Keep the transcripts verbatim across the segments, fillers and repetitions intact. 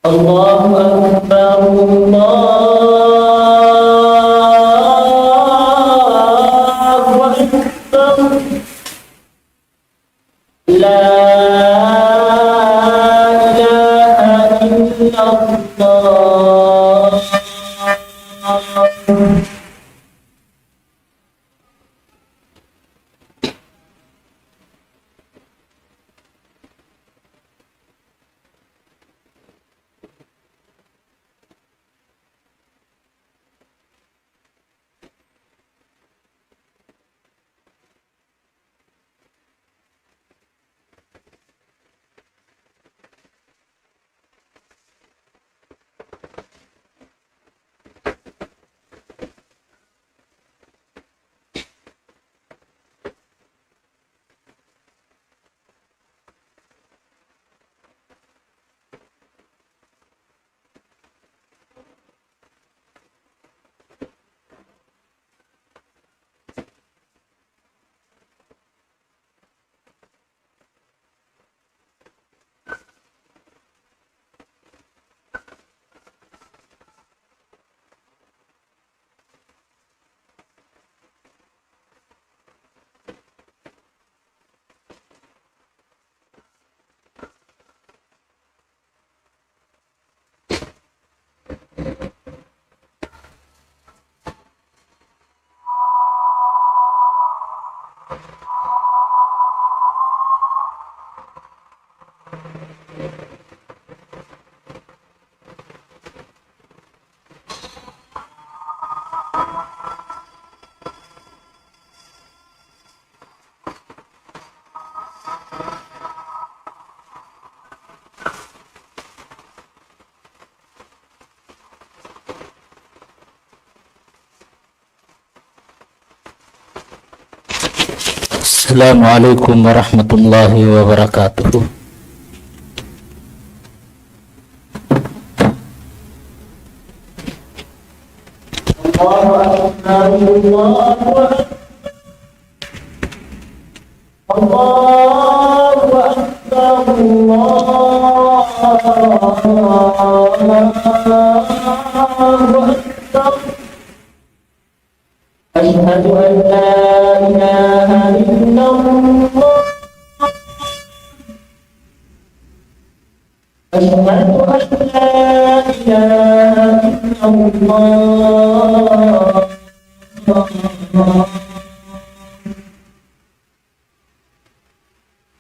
الله أكبر، الله أكبر. لا إله إلا الله. السلام عليكم ورحمة الله وبركاته. الله أكبر، الله أكبر. الله أكبر، الله أكبر. أشهد أن لا إله إلا الله. أشهد أن لا إله إلا الله.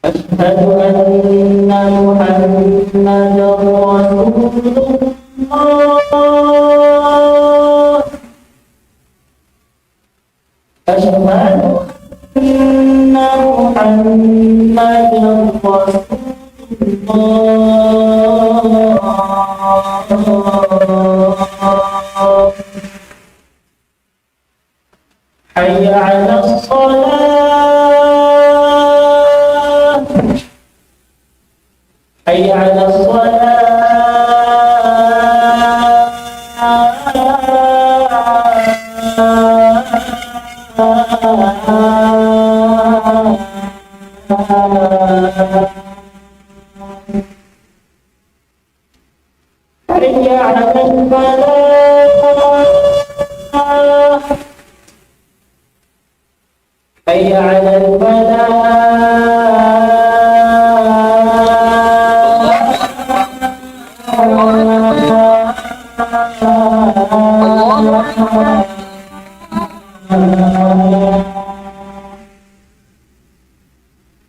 أشهد أن محمدا رسول الله. أشهد أن محمدا رسول الله. حي على الصلاة. حي على الصلاة. حي على الفلاح. حي على الفلاح.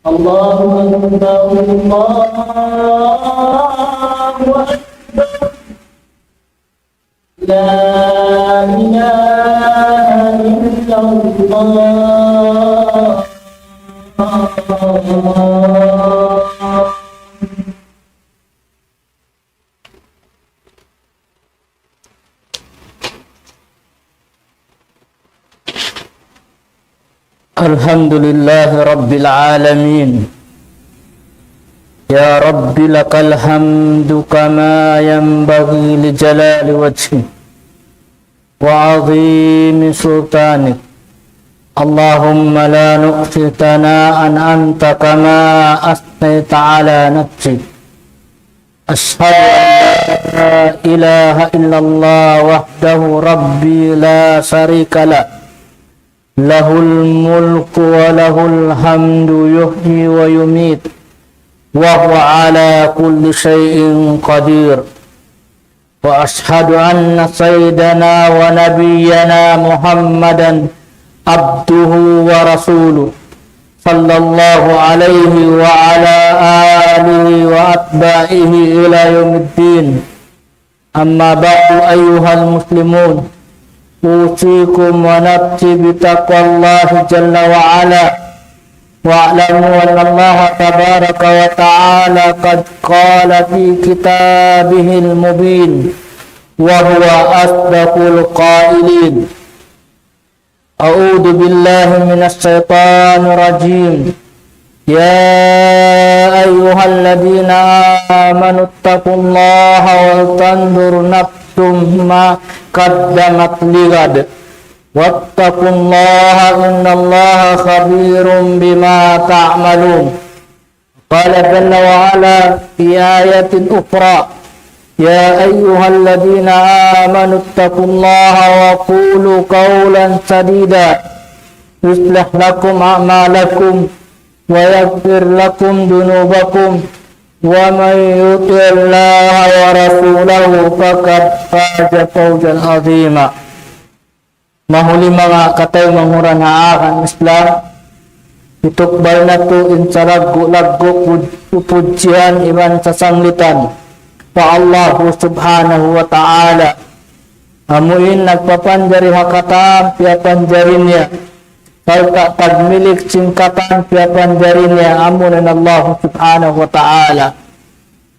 الله أكبر، الله أكبر. لا إله إلا الله. الحمد لله رب العالمين. يا رب لك الحمد كما ينبغي لجلال وجهك وعظيم سلطانك اللهم لا نحصي ثناء أنت كما أثنيت على نفسك. أشهد أن لا إله إلا الله وحده ربي لا شريك له، له الملك وله الحمد يحيي ويميت وهو على كل شيء قدير. وأشهد أن سيدنا ونبينا محمدا عبده ورسوله، صلى الله عليه وعلى آله وأتباعه إلى يوم الدين. أما بعد، أيها المسلمون، أوصيكم ونفسي بتقوى الله جل وعلا. واعلموا أن الله تبارك وتعالى قد قال في كتابه المبين، وهو أصدق القائلين. أعوذ بالله من الشيطان الرجيم. يا أيها الذين آمنوا اتقوا الله ولتنظر نفس ما قدمت لغد، واتقوا الله إن الله خبير بما تعملون. قال جل وعلا في آية أخرى: يا أيها الذين آمنوا اتقوا الله وقولوا قولا سديدا يصلح لكم أعمالكم ويغفر لكم ذنوبكم ومن يطع الله ورسوله فقد فاز فوزا عظيما. Mahuli manga kataymanghuran ha agama Islam, hitukbal natu' in salaggu'-laggu' pud-, pudjihan iban sasanglitan pa Allahu Subhanahu wa Ta'ala. Amu in nagpapanjari ha katan piyapanjari niya, sarta' tagmilik sin katan piyapanjari niya, amu in Allahu Subhanahu wa Ta'ala.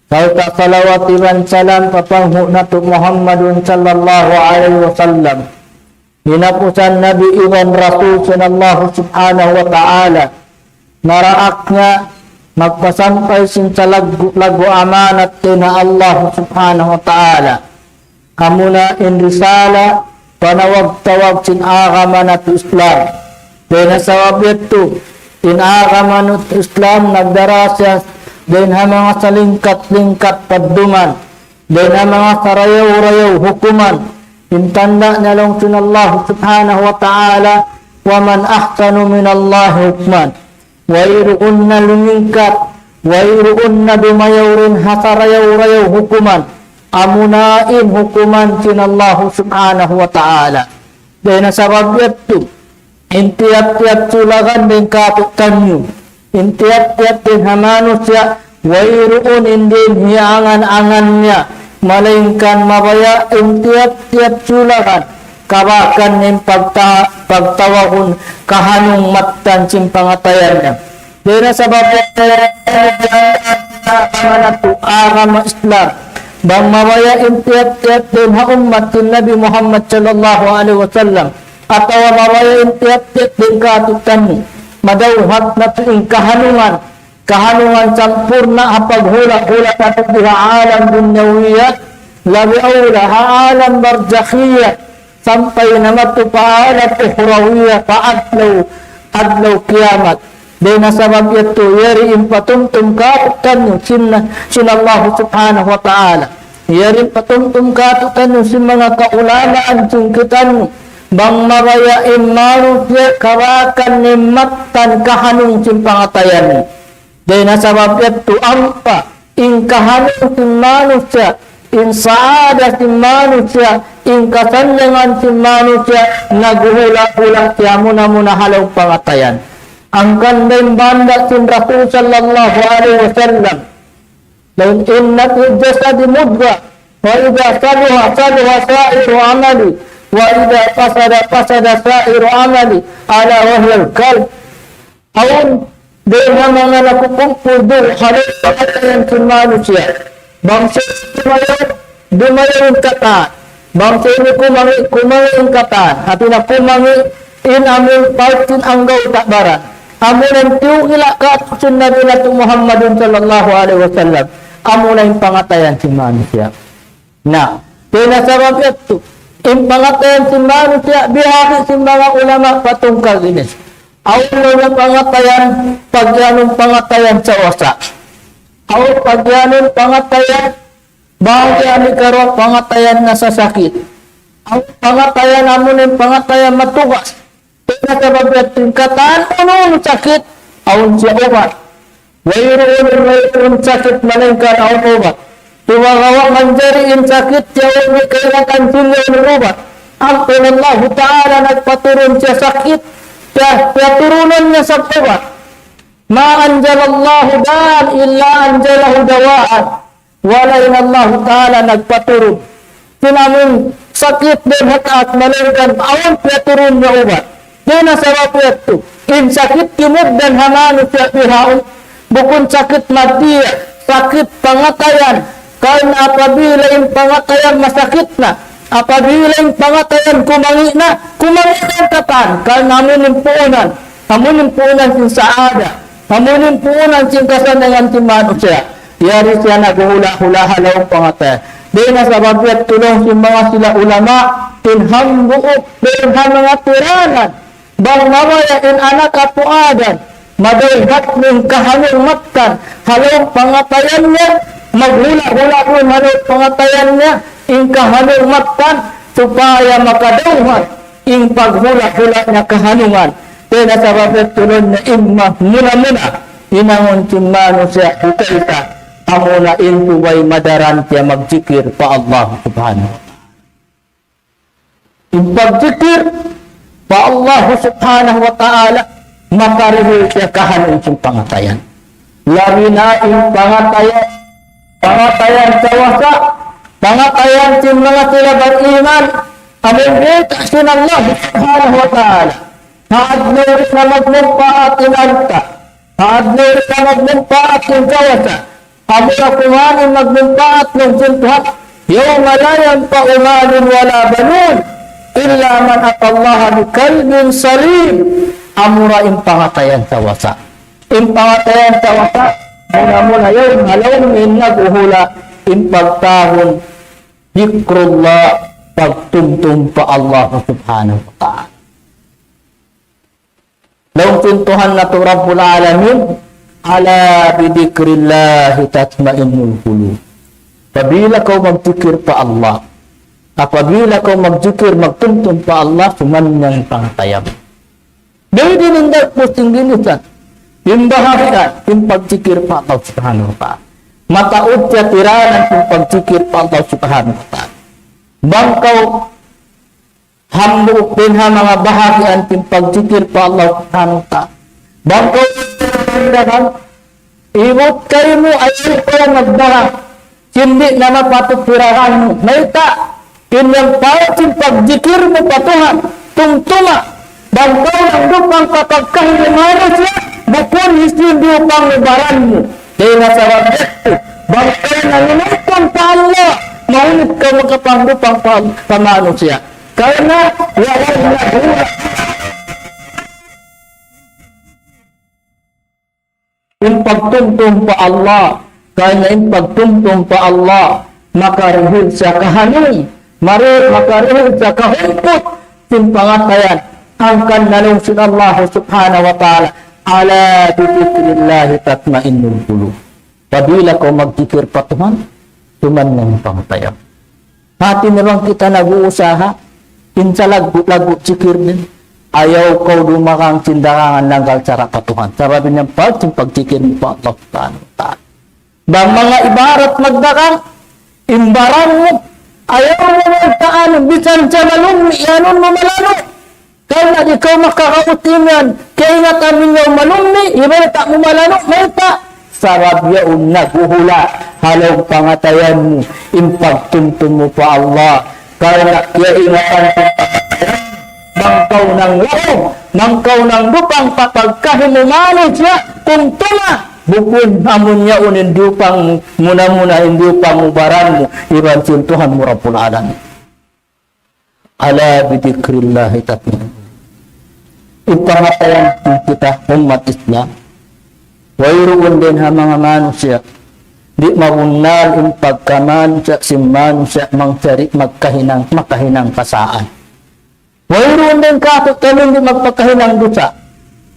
Sarta' salawat iban salam pa panghu' natu' Muhammadun sallallahu alayhi wasallam. Hinapusan Nabi iban Rasul sin Allahu Subhanahu wa Ta'ala. Naraak niya magpasampay sin salaggu'-laggu' amanat dayn ha Allahu Subhanahu wa Ta'ala. Amuna in risala, panawag-tawag sin agama natu' Islam. Dayn ha sabab yadtu, in agama natu' Islam nagdara siya dayn ha manga salingkat-lingkat padduman, dayn ha manga sarayaw-rayaw hukuman. In tanda' niya laung sin Allah Subhanahu wa Ta'ala, ومن أحسن من الله حكما. Wayruun na lumingkat, wayruun na dumayaw dayn ha sarayaw-rayaw hukuman. Amuna in hukuman sin Allahu Subhanahu wa Ta'ala. Dayn ha sabab yadtu, in tiyap-tiyap sulagan dayn kātu'niyu, in tiyap-tiyap dayn ha manusiya', wayruun in dihil hiyangan-angan niya, malaingkan mabaya' in tiyap-tiyap sulagan, kabakan in pagta-, pagtawagun kahanung mattan sin pangatayan niya. Dayn ha sabab yadtu, agama natu', agama Islam. Bang mabaya' in tiyap-tiyap dayn ha ummat sin Nabi Muhammad sallallahu alayhi wasallam, atawa mabaya' in tiyap-tiyap dayn kātu'niyu, madawhat natu' in kahanungan, kahanungan sampurna' ha paghula'-hula' natu' di ha alam dunyawiyat, labi awla ha alam barzakhiyat, sampay na madtu pa alam ukhrawiyat, pa adlaw, adlaw kiyamat. Dayn ha sabab yadtu, yari in patumtum kātu'niyu sin, sin Allah Subhanahu wa Ta'ala. Yari in patumtum kātu'niyu sin manga kaulamaan sin kitaniyu. Bang mabaya' in manusiya' kabakan in mattan kahanung sin pangatayan. Dayn ha sabab yadtu ampa in kahanung sin manusiya', in saada sin manusiya', in kasanyangan sin manusiya', naghuhula'-hula' siya muna-muna ha lawm pangatayan. Hangkan dayn banda sin Rasul sallallahu alayhi wasallam, لأن إن في الجسد مضغة فإذا صلحت صلح سائر الجسد وإذا فسدت فسد سائر الجسد ألا وهي القلب. Awn dayn ha manga nakukumpul duun ha lawm pangatayan sin manusiya'. Bang sa'in dumayaw, dumayaw in katan. Bang sa'in kumangi', kumangi' in katan. Hati niya kumangi' in amun part sin anggawta' baran. Amun in tiyukila' kātu' sin Nabi natu' Muhammadun sallallahu alayhi wasallam. Amuna in pangatayan sin manusiya'. Na, dayn ha sabab yadtu, In pangatayan sin manusiya', biyahagi' sin manga ulama pa tungkal ini. Awn laung niya pangatayan, pagiyanun pangatayan sawasa. Awn pagiyanun pangatayan, bahagian hikaruwa pangatayan na sasakit. Awn pangatayan amun in pangatayan matugas. Dayn ha sabab yadtu in katan unu-unu sakit, awn siya ubat. Wayruun, wayruun sakit malaingkan awn ubat. Sumagawa' manjari in sakit yaun di' kaingatan sin yaun ubat. Ampa in Allahu Ta'ala nagpaturun siya sakit, siya, siya turunan niya sa ubat. ما أنزل الله داء إلا أنزله دواء. Wala' in Allahu Ta'ala nagpaturun sin amun sakit dayn ha taas, malaingkan awn piyaturun niya ubat. Dayn ha sabab yadtu, in sakit timugdan ha manusiya' bihaun, bukun sakit madiya, sakit pangatayan. Karna' apabila in pangatayan masakit na, apabila in pangatayan kumangi' na, kumangi' na in katan, karna' amun in puunan, amun in puunan sin saada, amun in puunan sin kasannangan sin manusiya'. Yari siya naghuhula'-hula' ha lawm pangatayan. Dayn ha sabab yadtu laung sin manga sila ulama, in hambuuk dayn ha manga tiranan, bang mabaya' in anak apu' Adam, madayhat in kahanung mattan ha lawm pangatayan niya, maghula'-hula' duun ha lawm pangatayan niya in kahanung mattan, supaya makadawhat in paghula'-hula' niya kahanungan. Dayn ha sabab yadtu laung niya in ma-, muna-muna hinangun sin manusiya' hikaysa, amuna in subay madaran siya magjikir pa Allah Subhanahu wa Ta'ala. In pagjikir pa Allah Subhanahu wa Ta'ala, makarihil siya kahanung sin pangatayan. Labi na in pangatayan, pangatayan sawasa, pangatayan sin manga sila bariman, amun biyayta' sin Allah Subhanahu wa Ta'ala. Ha adlaw di' na magmumpaat in alta'. Ha adlaw di' na magmumpaat in sawasa. Amura kuman in magmumpaat laung sin Tuhan. يوم لا ينفع مال ولا بنون إلا من أتى الله بقلب سليم. Amura in pangatayan sawasa. In pangatayan sawasa, muna-muna yaun ha lawm in naghuhula', in pagtawagun, ذكر الله, pagtumtum pa Allah Subhanahu wa Ta'ala. Laung sin Tuhan natu' Rabbul Alamin, ألا بذكر الله تطمئن القلوب. Apabila kaw magjikir pa Allah, apabila kaw magjikir, magtumtum pa Allah, sumannang pangatayan. Dayn ha nindal pusing ginisan, in bahagian, in pagjikir pa Allah Subhanahu wa Ta'ala. Mataud siya tiranan in pagjikir pa Allah Subhanahu wa Ta'ala. Bang kaw hambuuk dayn ha manga bahagian sin pagjikir pa Allah Subhanahu wa Ta'ala. Bang kaw dagang, ibut kaymu ayaw kaw magdagang sin di' na mapatut tiranan mu. Mayta', in yan pa sin pagjikir mu pa Tuhan, tumtuma. Bang kaw nagdupang pa pagkahi manusiya', bukun hisiyu in dupang mu, baran mu. Dayn ha sabab yadtu, bang kaw nanginumtang pa Allah, mahunit kaw makapangdupang pa, pa manusiya'. Karna' wala' na guna in pagtumtum pa Allah. Karna' in pagtumtum pa Allah, makarihil siya kahanung, mari makarihil siya kahumput sin pangatayan. Hangkan laung sin Allah Subhanahu wa Ta'ala, ألا بذكر الله تطمئن القلوب. Apabila kaw magjikir pa Tuhan, sumannang pangatayan. Hati niya bang kita nag-uusaha, in salaggu'-laggu' jikir niya, ayaw kaw dumagang sin dagangan nanggal sara' pa Tuhan. Sabab in yan pa sin pagjikir mu pa Allah Subhanahu wa Ta'ala. Bang manga ibarat magdagang, in baran mu, ayaw mu magtaan, bisan siya malummi', iyanun mu malanu'. Karna' di' kaw makakaus imiyan, kaingatan mu in yaun malummi', ibayta' mu malanu', mayta'? Sabab yaun naghuhula' ha lawm pangatayan mu, in pagtumtum mu pa Allah. Karna' kaingatan mu pa Allah, bang kaw nanglaung, bang kaw nagdupang pa pagkahi mu manusiya', tumtuma, bukun amun yaun in dupang mu, muna-muna in dupang mu, baran mu, iban sin Tuhan mu Rabbul Alamin. ألا بذكر الله تطمئن. In pangatayan kita ummat Islam, wayruun dayn ha manga manusiya', Di' mabunnal in pagkaman sa sin manusiya' mangcari magkahinang, makahinang kasaan. Wayruun dayn kātu'niyu di' magpakahinang dusa.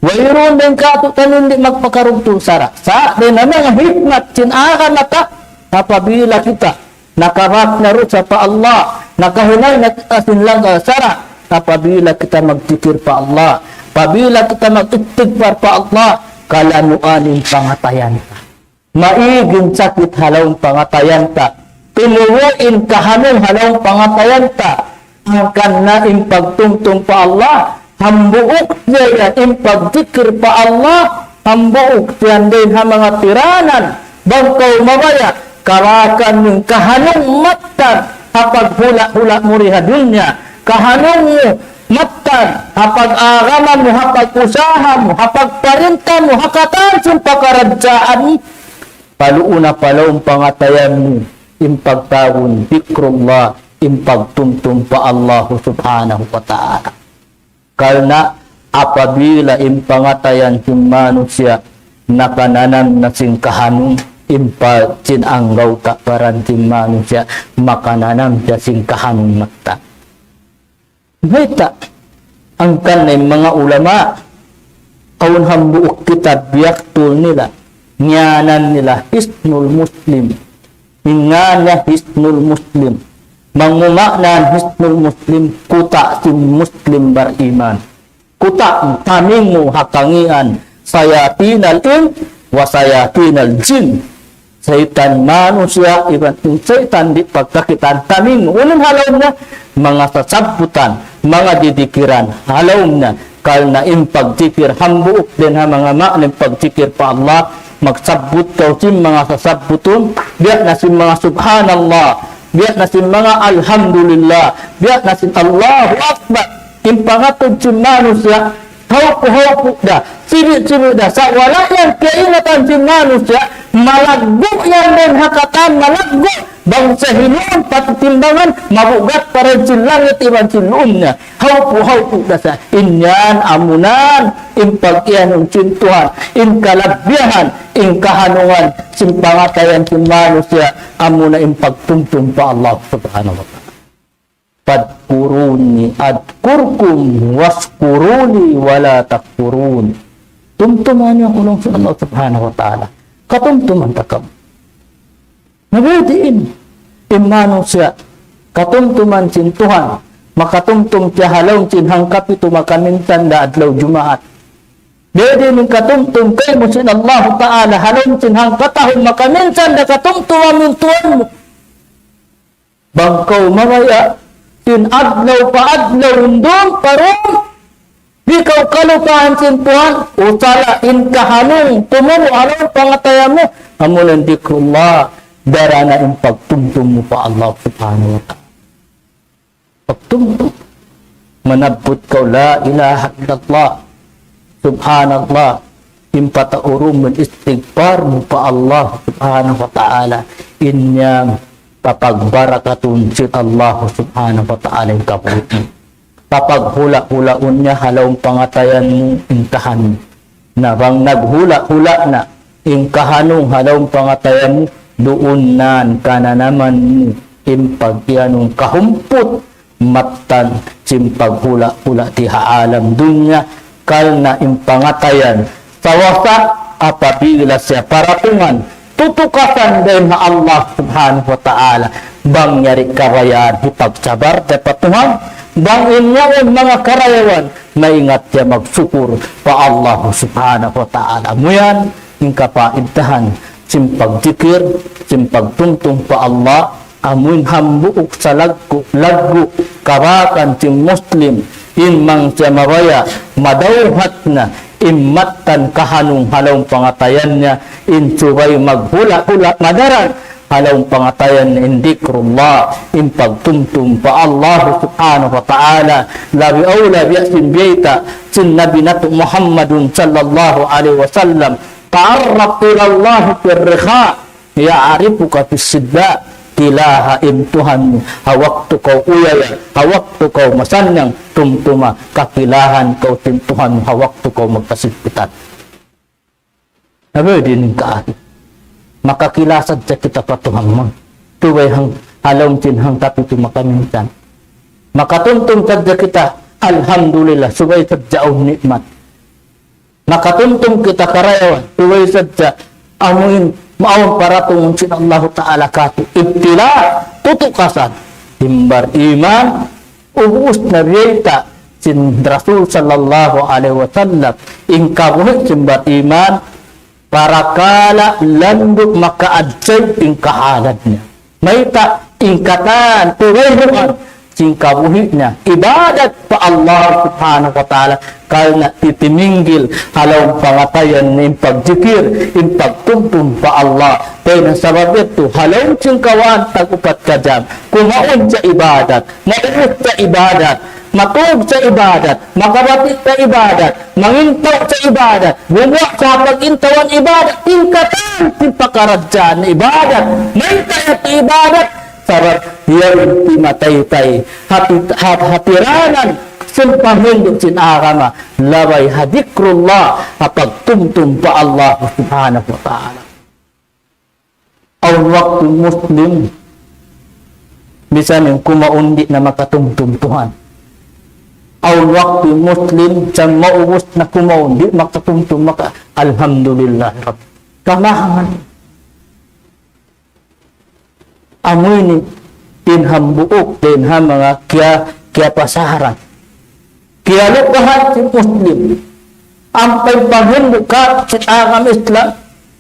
Wayruun dayn kātu'niyu di' magpakarugtu' sara'. Sa' dayn ha manga hikmat sin agama ta, apabila kita nakabak na dusa pa Allah, nakahinang na kita sin langgal sara', apabila kita magdikir pa Allah, apabila kita mag-istigfar pa Allah, kalanuan in pangatayan ta. Maig in sakit ha lawm pangatayan ta. Tumubu' in kahanung ha lawm pangatayan ta. Hangkan na in pagtumtum pa Allah, hambuuk siya in pagdikir pa Allah, hambuuk siya dayn ha manga tiranan. Bang kaw mabaya', kabakan in kahanung mattan, ha paghula'-hula' mu di ha dunya. Kahanung mu mattan, ha pag-agama mu, ha pag-usaha mu, ha pagparinta mu, ha katan sin pakaradjaan mu. Paluuna pa lawm pangatayan mu, in pagtawagun dhikrullah, in pagtumtum pa Allah subhanahu wa ta'ala. Karna' apabila in pangatayan sin manusiya' nakananam na sin kahanung, in pa sin anggawta' baran sin manusiya' makananam siya sin kahanung mattan. Mayta', hangkan na in manga ulama, awn hambuuk kitab biyaktul nila, ngiyanan nila Hisnul Muslim. In ngan niya Hisnul Muslim. Manga maana Hisnul Muslim, kuta' sin Muslim bariman. Kuta' taming mu ha kangīan, sayatinal ins, wa sayatinal jin. Saytan manusiya', iban saytan di' pagkakitaan, taming mu. Unu in ha lawm niya, manga sasabbutan, manga didikiran, ha lawm niya. Karna' in pagdikir, hambuuk dayn ha manga maana in pagdikir pa Allah, magsabbut kaw sin manga sasabbutun, biya' na sin manga subhanallah, biya' na sin manga alhamdulillah, biya' na sin Allahu Akbar. In pangatud sin manusiya', hawpu'-hawpu' da, sibi'-sibi' da, sa' wala' yan kaingatan sin manusiya', malaggu' yan dayn ha katan, malaggu', bang sa hinun, pagtimbangan, mabugat pa dayn sin langit iban sin luun niya. Hawpu'-hawpu' da sa, in yan amunan, in pag-iyanun sin Tuhan, in kalabihan, in kahanungan, sin pangatayan sin manusiya', amuna in pagtumtum pa Allah subhanahu wa ta'ala. فاذكروني أذكركم واشكروا لي ولا تكفرون. Tumtuma niyu aku laung sin Allah subhanahu wa ta'ala. Katumtuman ta kamu. Na biyadiin in manusiya', katumtuman sin Tuhan, makatumtum siya ha lawm sin hangkapitu makaminsan da adlaw Jumaat. Biyadiin in katumtum kaymu sin Allah ta'ala ha lawm sin hangkatahun makaminsan da katumtuman mu in Tuhan mu. Bang kaw mabaya', sin adlaw pa adlaw, dum pa dum, di' kaw kalupahan sin Tuhan, usala in kahanung, tumubu' ha lawm pangatayan mu, amuna in dhikrullah, dara na in pagtumtum mu pa Allah subhanahu wa ta'ala. Pagtumtum. Manabbut kaw la ilaha illallah. Subhanallah. In pataurun mu in istigfar mu pa Allah subhanahu wa ta'ala. In yan papagbarakatun sin Allah subhanahu wa ta'ala in kabuhi'. Papaghula'-hulaun niya ha lawm pangatayan mu in kahanung. Na bang naghula'-hula' na in kahanung ha lawm pangatayan mu, duun na in kananaman mu in pag-iyanun kahumput mattan sin paghula'-hula' di ha alam dunya, karna' in pangatayan, sawasa apabila siya paratungan, tutukasan dayn ha Allah subhanahu wa ta'ala, bang yari kabayaan hipagsabar da pa Tuhan, bang in yaun manga karayawan, maingat siya magsukur pa Allah subhanahu wa ta'ala. Amu yan in kapaidahan sin pagdikir, sin pagtumtum pa Allah, amu in hambuuk sa laggu'-laggu' kabakan sin Muslim, in bang siya mabaya', madawhat na, in mattan kahanung ha lawm pangatayan niya, in subay maghula'-hula' madaran, ha lawm pangatayan in dhikrullah, in pagtumtum pa Allah subhanahu wa ta'ala, labi awla biya' sin biyayta' sin Nabi natu' Muhammadun sallallahu alayhi wasallam, تعرف إلى الله في الرخاء يعرفك في الشدة. Kilaha in Tuhan mu ha waktu kaw uyaya, ha waktu kaw masannang, tumtuma kakilahan kaw sin Tuhan mu ha waktu kaw magkasigpitan. Nabi din ka. Makakila sadja kita pa Tuhan mu. Subay hang, ha lawm sin hangka pitu makaminsan. Makatumtum sadja kita, alhamdulillah, subay sadja awn nikmat. Makatumtum kita karayawan, subay sadja amuin mawn paratungun sin Allahu Ta'ala katu'. Ibtila, tutukasan. Simbar iman, ubus na biyayta' sin Rasul sallallahu alaihi wasallam. In kabuhi' simbar iman, parakala' landu' makaajib in kahalan niya. Mayta' in katan tuwayruan sin kabuhi' niya ibadat pa Allah Subhanahu wa Ta'ala, karna' titiminggil ha lawm pangatayan in pagjikir, in pagtumtum pa Allah. Dayn ha sabab yadtu, ha lawm sin kawaan tag-upat ka jam, kumaun sa ibadat, maubus sa ibadat, matug sa ibadat, makabati sa ibadat, mangintaw sa ibadat, gumuwa' sa pag-intawan ibadat, in katan sin pakaradjaan ibadat. Mayta' yadtu ibadat? Sabab yan in timataytay, hati-, hat-, hatiranan sin panghindu' sin agama, labay ha dhikrullah, ha pagtumtum pa Allah Subhanahu wa Ta'ala. Awn waktu Muslim, misan in kumaun di' na makatumtum tuhan. Awn waktu Muslim, sa' maubus na kumaun, di' makatumtum, maka-, alhamdulillah Rabb. Kamahangan. Amu ini, in hambuuk, in ha manga kiya-, kiyapasaran. Kiyalupahan sin Muslim. Ampa in panghindu' ka sin agama Islam,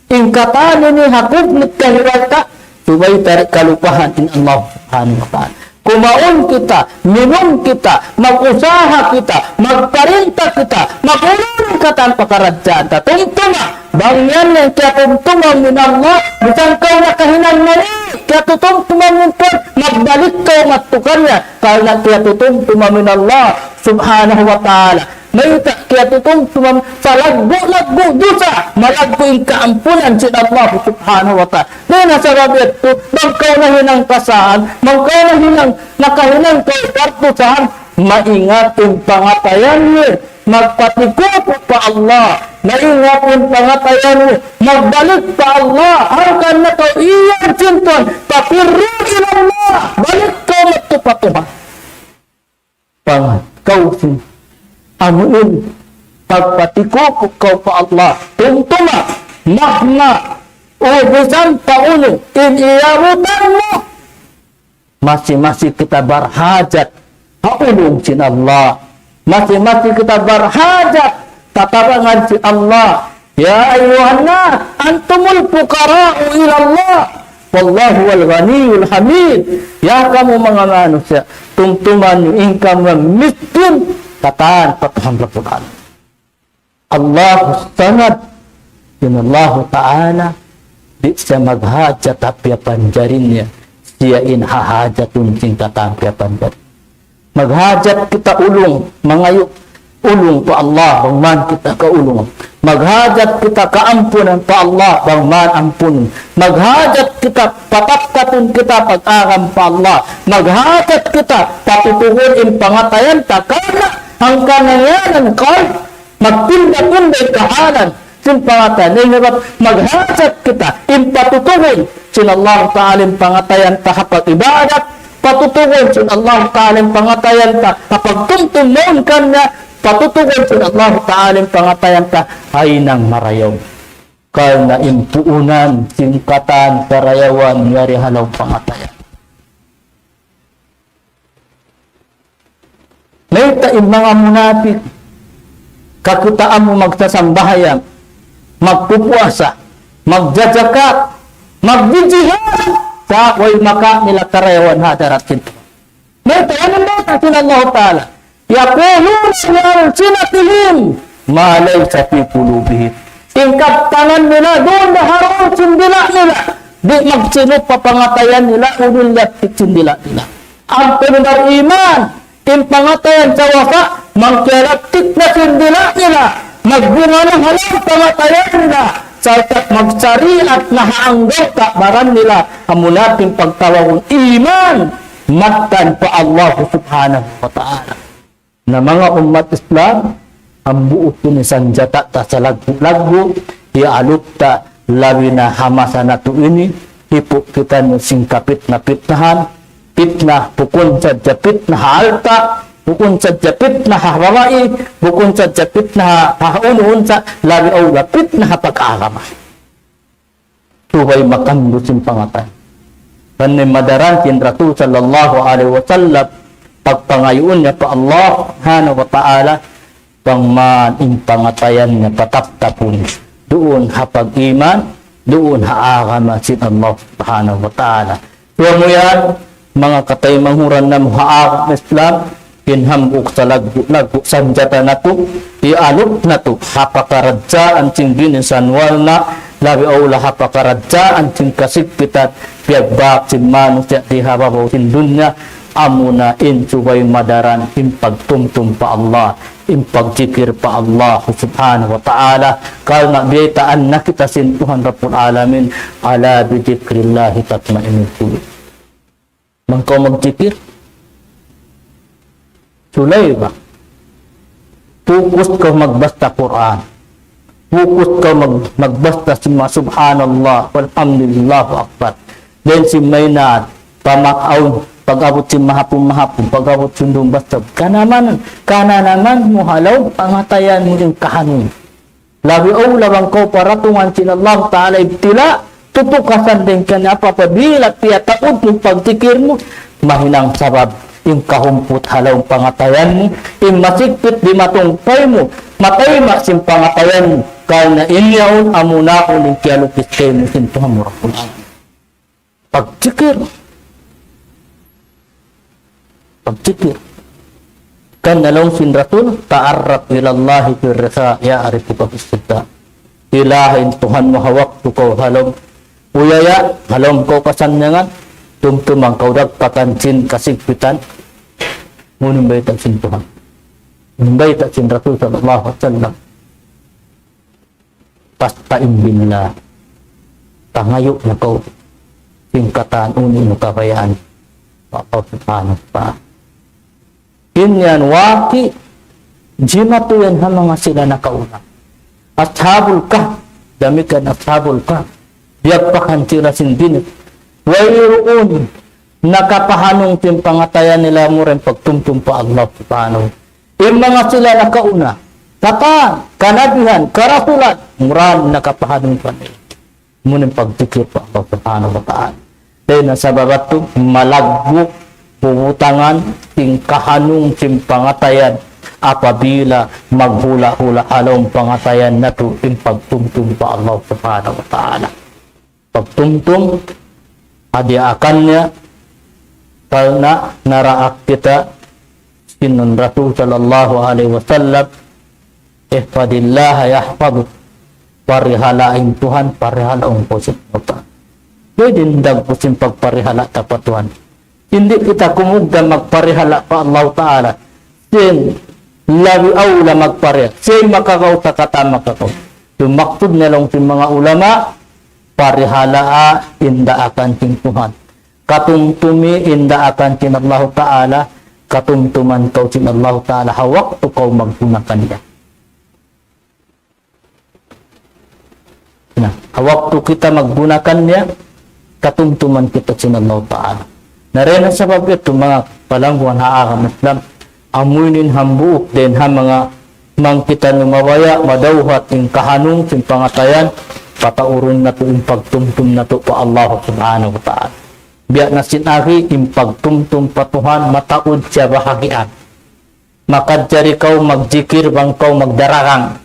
in katan ini ha kufr kahiwalta', subay ta di' kalupahan in Allah Subhanahu wa Ta'ala. Kumaun kita, minum kita, mag-usaha kita, magparinta kita, mag-ulung katan pakaradjaan ta. Tumtuma, bang yan in kiyatumtuma mu in Allah, misan kaw nakahinang mali, kiyatutumtuma mu in Tuhan, magbalik kaw madtu kaniya, karna' kiyatutumtuma mu in Allah Subhanahu wa Ta'ala. Mayta' kiyatutumtuma mu, salaggu'-laggu' dusa, malaggu' in kaampunan sin Allah Subhanahu wa Ta'ala. Dayn ha sabab yadtu, bang kaw nahinang kasaan, bang kaw nahinang, nakahinang kaw pardusahan, maingat in pangatayan mu, magpatikupu pa Allah, maingat in pangatayan mu, magbalik pa Allah, hangkan na kaw iyan sin Tuhan, ففروا إلى الله, balik kaw madtu pa Tuhan. Pang-, kaw sin, amu in, pagpatikupu kaw pa Allah, tumtuma, mahma, ubusan pa unu, in iyabutan mu. Masi-masi kita barhajat ha ulung sin Allah. Masi-masi kita barhajat ha tabangan sin Allah. يا أيها الناس أنتم الفقراء إلى الله والله هو الغني الحميد. Ya kamu manga manusiya', tumtuma niyu in kamu miskin, katan pa Tuhan Rabbul Alamin. Allahu Samad, in Allahu Ta'ala, di' siya maghajat ha piyapanjari niya, siya in hahajatun sin katan piyapanjari. Maghajat kita ulung, mangayu' ulung pa Allah, bang man kita kaulung. Maghajat kita kaampunan pa Allah, bang man ampunun. Maghajat kita patapkatun kita pag-agama pa Allah. Maghajat kita patutuhun in pangatayan ta karna' hangkan na yan in qalb. Magpinda-pinda in kahalan sin pangatayan. Dayn ha sabab maghajat kita in patutuhun sin Allah Ta'ala in pangatayan ta ha pag-ibadat, patutuhun sin Allah Ta'ala in pangatayan ta ha pagtumtum mawn kaniya, patutuhun sin Allah Ta'ala in pangatayan ta ha hinang marayaw. Karna' in puunan sin katan karayawan yari ha lawm pangatayan. Mayta' in manga munapik, kakitaan mu magsasambahayang, magpupuasa, magjajakat, magjijihad, sa' way makawa' nila karayawan ha hadarat sin Tuhan. Mayta', unu in bayta' sin Allah Ta'ala? يقولون بألسنتهم ما ليس في قلوبهم. In kabtangan nila, duun da ha duun sin dila' nila. Di' magsinup pa pangatayan nila, unu in liyaptik sin dila' nila. Ampa in bariman, in pangatayan sa wasa', mangkiyalaptik na sin dila' nila. Magbunga na ha lawm pangatayan nila. Sarta' magsariat na ha anggawta' baran nila. Amu na in pagtawagun iman, mattan pa Allah Subhanahu wa Ta'ala. Na manga ummat Islam, hambuuk ini sanjata ta salaggu'-laggu', iyaalup ta labi na ha masa natu' ini, hipu' kitaniyu sin kapitna-pitnahan, pitna bukun sadja pitna ha alta', bukun sadja pitna ha babai, bukun sadja pitna ha, ha unu-unu sa, labi awla pitna ha pag-agama. Subay makandu' sin pangatayan. Karna' madaran sin Rasul sallallahu alayhi wasallam, pagpangayuun niya pa Allah subhanahu wa ta'ala, bang man in pangatayan niya pataptapun duun ha pag-iman, duun ha agama sin Allah subhanahu wa ta'ala. Subay mu yan, manga kataymanghuran namu' ha agama Islam, in hambuuk salaggu'-laggu' sanjata natu', iyalup natu' ha pakaradjaan sin ginisan walna', labi awla ha pakaradjaan sin kasigpitan, piyagbak sin manusiya' di ha babaw sin dunya, amuna in subay madaran in pagtumtum pa Allah, in pagjikir pa Allah subhanahu wa ta'ala, karna' biyaytaan na kita sin Tuhan Rabbul Alamin, ألا بذكر الله تطمئن القلوب. Bang kaw magjikir, sulay ba? Fokus kaw magbasa Qur'an. Fokus kaw mag-, magbasa sin manga subhanallah, walhamdulillah, Allahu akbar. Then sin maynat, pamakaun, pag-abut sin mahapun-mahapun, pag-abut sin dumbas, kananaman, kananaman mu ha lawm pangatayan mu in kahanun. Labi awla bang kaw paratungan sin Allah Ta'ala ibtila, tutukasan dayn kaniya apabila piyataud mu pagjikir mu, mahinang sabab in kahumput ha lawm pangatayan mu, in masigpit di' matumpay mu, matayma' sin pangatayan mu, karna' in yaun amuna in kiyalukis kaymu sin Tuhan mu Rabbul Alamin. Pagjikir. Pagjikir. Karna' laung sin Rasul, تعرف إلى الله في الرخاء يعرفك في الشدة. Ilaha in Tuhan mu ha waktu kaw ha lawm uyaya, ha lawm kaw kasannyangan, tumtuma kaw dagpakan sin kasigpitan. Unu in bayta' sin Tuhan? Unu in bayta' sin Rasul sallallahu alayhi wasallam? فاستعن بالله. Tangayu' na kaw sin katan unu in kabayaan pa Allah subhanahu wa ta'ala. In yan waki', jimatu yan ha manga sila nakauna. Ashabul Kahf, damikkiyan Ashabul Kahf. Diyagpakan sila sin bilik. Wayruun nakapahanung sin pangatayan nila amura in pagtumtum pa Allah subhanahu. In manga sila nakauna, katan, kanabihan, karasulan, amura in nakapahanung kanila. Amuna in pagtikir pa Allah subhanahu wa ta'ala. Dayn ha sabab yadtu, malaggu' bubutangan sin kahanung sin pangatayan apabila maghula'-hula' ha lawm pangatayan natu' in pagtumtum pa Allah subhanahu wa ta'ala. Pagtumtum, ha diyaakan niya, karna' naraak kita sin Rasul sallallahu alayhi wasallam, احفظ الله يحفظك. Parihala' in Tuhan, parihala' kaw sin Tuhan. Pwede in dagpu' sin pagparihala' ta pa Tuhan. Di' kita kumugdan magparihala' pa Allah Ta'ala. Sin labi awla magparihala'. Sin makakaw ta katan makakaw. Sin maksud na laung sin manga ulama, parihalaa in daakan sin Tuhan. Katumtumi in daakan sin Allah Ta'ala, katumtuman kaw sin Allah Ta'ala, ha waktu kaw maggunakan niya. Na, ha waktu kita maggunakan niya, katumtuman kita sin Allah Ta'ala. Na dayn ha sabab yadtu, manga palangguan ha agama Islam, amu ini in hambuuk dayn ha manga mangkita nu mabaya', madawhat in kahanung sin pangatayan, pataurun natu' in pagtumtum natu' pa Allah Subhanahu wa Ta'ala. Biya' na sin agi, in pagtumtum pa Tuhan, mataud siya bahagian. Makajari kaw magjikir bang kaw magdaragang.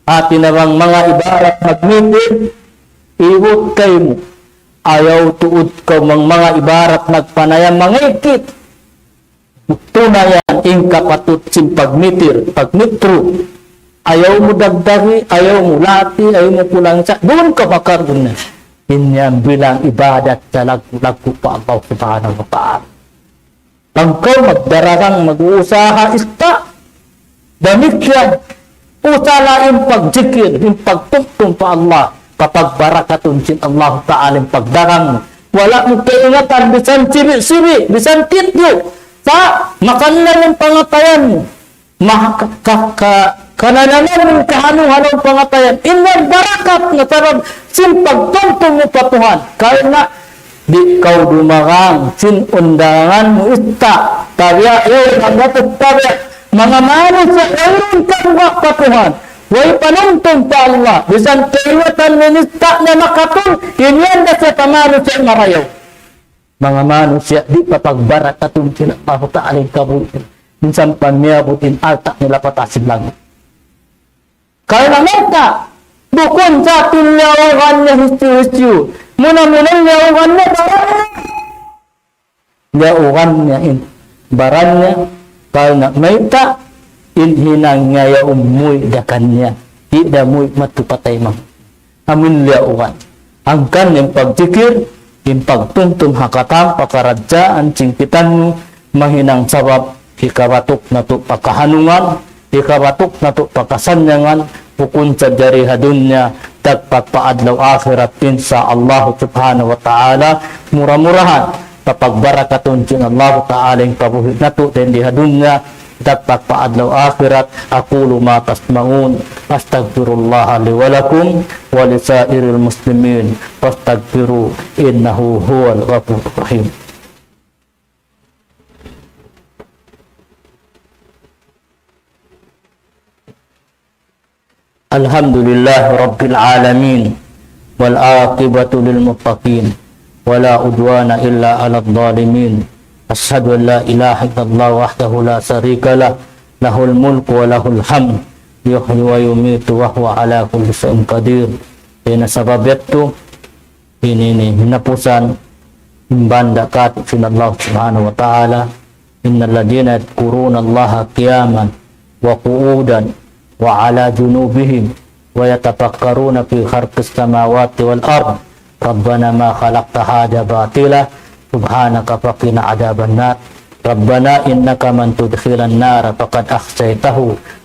Hati na bang manga ibarat magmitir, ibut kaymu. Ayaw tuud kaw bang manga ibarat magpanayam mangikit. Tunayan in kapatut sin pagmitir, pagmitru. Ayaw mu dagdagi, ayaw mu lati, ayaw mu kulang sa. Duun kaw makarun na. In yan bilang ibadat sa lagu-lagu pa Allah Subhanahu wa Ta'ala. Bang kaw magdaragang mag-uusaha ista', damikkiyan, usala in pagjikir, in pagtumtum pa Allah, kapagbarakatun sin Allah Ta'ala in pagdaragang. Wala' mu kaingatan bisan sibi'-sibi', bisan tityu. Sa' makanlan in pangatayan mu. Ma-, ka-, ka-, ka-, kananaman in kahanung ha lawm pangatayan. In yan barakat na sabab sin pagtumtum mu pa Tuhan. Karna' di' kaw dumagang sin undangan mu ista'. Tabiya', eh, manga tabiya'. Manga manusiya', wayruun kabuga' pa Tuhan. Way panumtum pa Allah. Bisan kaingatan mu in ista' niya makatun, in yan da siya pa manusiya' marayaw. Manga manusiya', di' pa pagbarakatun sin Allahu Ta'ala in kabuhi'. Minsan pa miyabut in alta' nila pa taas sin langit. Karna' mayta', bukun sa' in liyaugan niya hisiyu-hisiyu. Muna-muna in liyaugan niya baran niya. Liyaugan niya in baran niya. Karna' mayta', in hinang niya yaun muwi' da kaniya. Di' da muwi' madtu pa taymanghud. Amu in liyaugan. Hangkan in pagdikir, in pagtumtum ha katan pakaradjaan sin kitaniyu, mahinang sabab hikabatuk natu' pa kahanungan, hikabatuk natu' pa kasannyangan, bukun sadja di ha dunya, dagpak pa adlaw akhirat, insya Allah subhanahu wa ta'ala, mura-murahan, kapagbarakatun sin Allah ta'ala in kabuhi' natu' dayn di ha dunya, dagpak pa adlaw akhirat. أقول ما تسمعون، أستغفر الله لي ولكم ولسائر المسلمين، فاستغفروه إنه هو الغفور الرحيم. الحمد لله رب العالمين، والعاقبة للمتقين، ولا عدوان إلا على الظالمين. أشهد أن لا إله إلا الله وحده لا شريك له، له الملك وله الحمد، يحيي ويميت وهو على كل شيء قدير. Dayn ha sabab yadtu, ini ini hinapusan, imbanda katu' sin Allah Subhanahu wa Ta'ala, إن الذين يذكرون الله قياما وقعودا وعلى جنوبهم ويتفكرون في خلق السماوات والأرض ربنا ما خلقت هذا باطلا سبحانك فقنا عذاب النار ربنا إنك من تدخل النار فقد أخزيته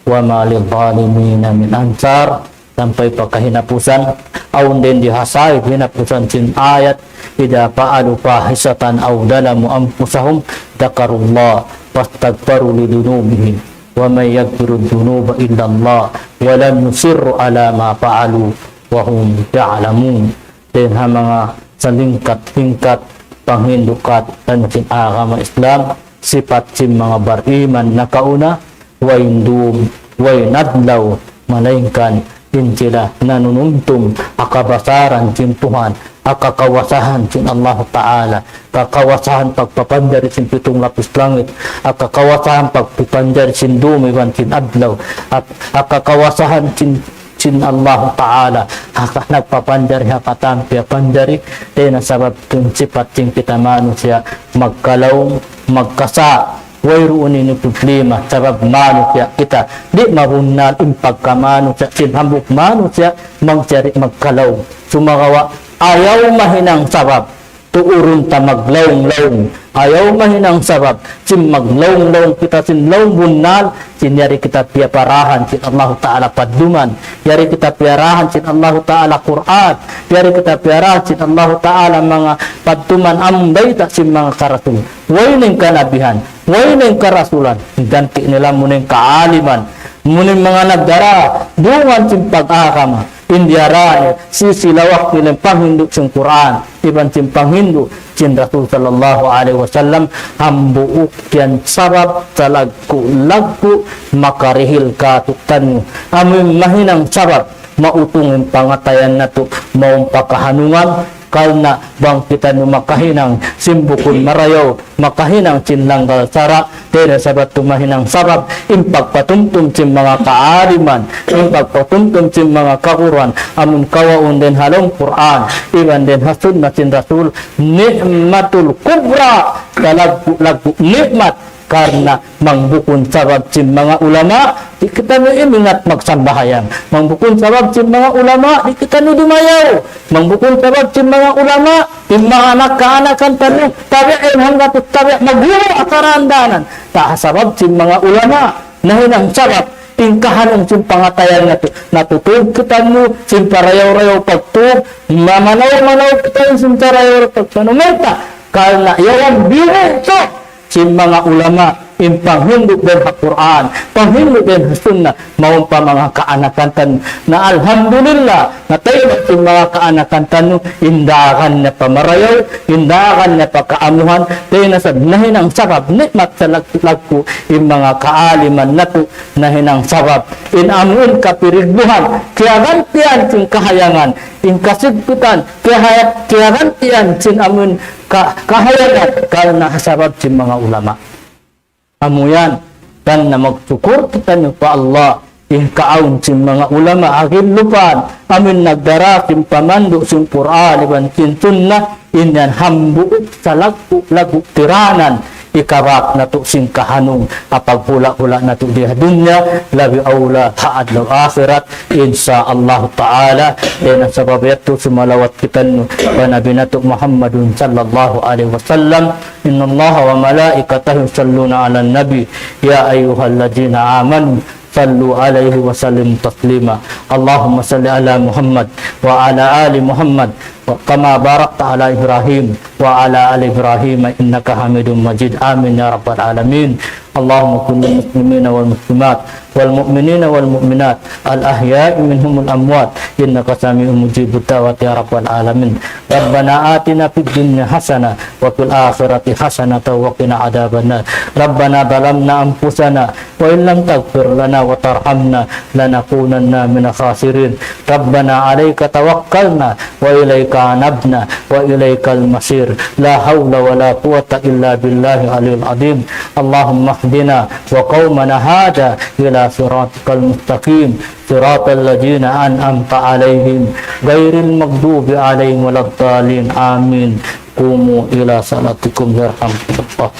وما للظالمين من أنصار. Sampay pa kahinapusan, awn dayn di ha sahib hinapusan sin ayat, إذا فعلوا فاحشة أو ظلموا أنفسهم ذكروا الله فاستغفروا لذنوبهم ومن يغفر الذنوب إلا الله ولم يصروا على ما فعلوا وهم يعلمون. Dayn ha manga salingkat-lingkat panghindu' katan sin agama Islam, sipat sin manga bariman nakauna, way dum, way adlaw, malaingkan in sila nanunumtum ha kabasaran sin Tuhan, ha kakawasahan sin Allahu Ta'ala, kakawasahan pagpapanjari sin pitung lapis langit, ha kakawasahan pagpapanjari sin dum iban sin adlaw, ha, ha kakawasahan sin, sin Allahu Ta'ala, ha ka-, nagpapanjari ha katan piyapanjari, dayn ha sabab sin sipat sin kita manusiya' magkalaung, magkasa', wayruun ini problema, sabab manusiya' kita. Di' mabunnal in pagkamanusiya' sin hambuuk manusiya', manusiya' di' magkalaung. Sumagawa', ayaw mahinang sabab, tuurun ta maglaung-laung. Ayaw mahinang sabab, sin maglaung-laung kita sin laung bunnal, sin yari kita piyaparahan sin Allahu Ta'ala padduman, yari kita piyarahan sin Allahu Ta'ala Qur'an, yari kita piyarahan sin Allahu Ta'ala manga padduman amun bayta' sin manga karasul. Way na in kanabihan, way na in karasulan, ganti' nila amu na in kaaliman. Amu na in manga nagdara dungan sin pag-agama, in diyarā nila, sisilawak nila in panghindu' sin Qur'an, iban sin panghindu' sin Rasul sallallahu alayhi wasallam, hambuuk yan sabab salaggu'-laggu' makarihil kātu'niyu. Amu in mahinang sabab, mautung in pangatayan natu', mawn pa kahanungan, karna' bang kitaniyu makahinang sin bukun marayaw, makahinang sin langgal sara', dayn ha sabab tuud mahinang sabab, in pagpatumtum sin manga kaaliman, in pagpatumtum sin manga kaguruan, amun kawaun dayn ha lawm Qur'an, iban dayn ha sunnah sin Rasul, ni'matul kubra, salaggu'-laggu' ni'mat, karna' bang bukun sabab sin manga ulama, di' kitaniyu imingat magsambahayang. Bang bukun sabab sin manga ulama, di' kitaniyu dumayaw. Bang bukun sabab sin manga ulama, in manga anak kaanakan taniyu, tabi'in hanggatus tabi', magguru' ha karandanan. Ta' ha sabab sin manga ulama, nahinang sabab, in kahanung sin pangatayan natu', natutug kitaniyu, sin parayaw-rayaw pagtug, mamanaw-manaw kitaniyu, sin parayaw-rayaw pagtug. Mayta', karna' yaun biya' itu, sin manga ulama, in panghindu' dayn ha Qur'an, panghindu' dayn ha Sunnah, mawn pa manga kaanakan taniyu. Na alhamdulillah, na tayu na sin manga kaanakan taniyu, in dagan niya pa marayaw, in dagan niya pa kaamuhan, tayu na sa nahinang sabab, nikmat sa lag-, laggu', in manga kaaliman natu', nahinang sabab, in amun kapirigbuhan, kiyagantian sin kahayangan, in kasigpitan, kiyahaya-, kiyagantian sin amun ka-, kahayangan, karna' ha sabab sin manga ulama. Amu yan, karna' magsukur kitaniyu pa Allah, in kaawn sin manga ulama, agil lupan, amun nagdara sin pamandu' sin Qur'an, iban sin Sunnah, in yan hambuuk sa laggu'-laggu' tiranan, ikabak natu' sin kahanung, ha paghula'-hula' natu' di ha dunya, labi awla ha adlaw akhirat, insya Allah ta'ala. Dayn ha sabab yadtu sumalawat kitaniyu pa Nabi natu' Muhammadun sallallahu alayhi wasallam. إن الله وملائكته يصلون على النبي يا أيها الذين آمنوا صلوا عليه وسلموا تسليما. اللهم صل على محمد وعلى آل محمد كما باركت على إبراهيم وعلى آل إبراهيم إنك حميد مجيد. آمين يا رب العالمين. اللهم كن للمسلمين والمسلمات والمؤمنين والمؤمنات الأحياء منهم والأموات إنك سميع مجيب الدعوات يا رب العالمين. ربنا آتنا في الدنيا حسنة وفي الآخرة حسنة وقنا عذاب النار. ربنا ظلمنا أنفسنا وإن لم تغفر لنا وترحمنا لنكونن من الخاسرين. ربنا عليك توكلنا وإليك أنبنا وإليك المصير. لا حول ولا قوة إلا بالله العلي العظيم. اللهم اهدنا وقومنا هذا إلى صراطك المستقيم، صراط الذين أنعمت عليهم، غير المغضوب عليهم ولا الضالين. آمين. قوموا إلى صلاتكم يرحمكم الله.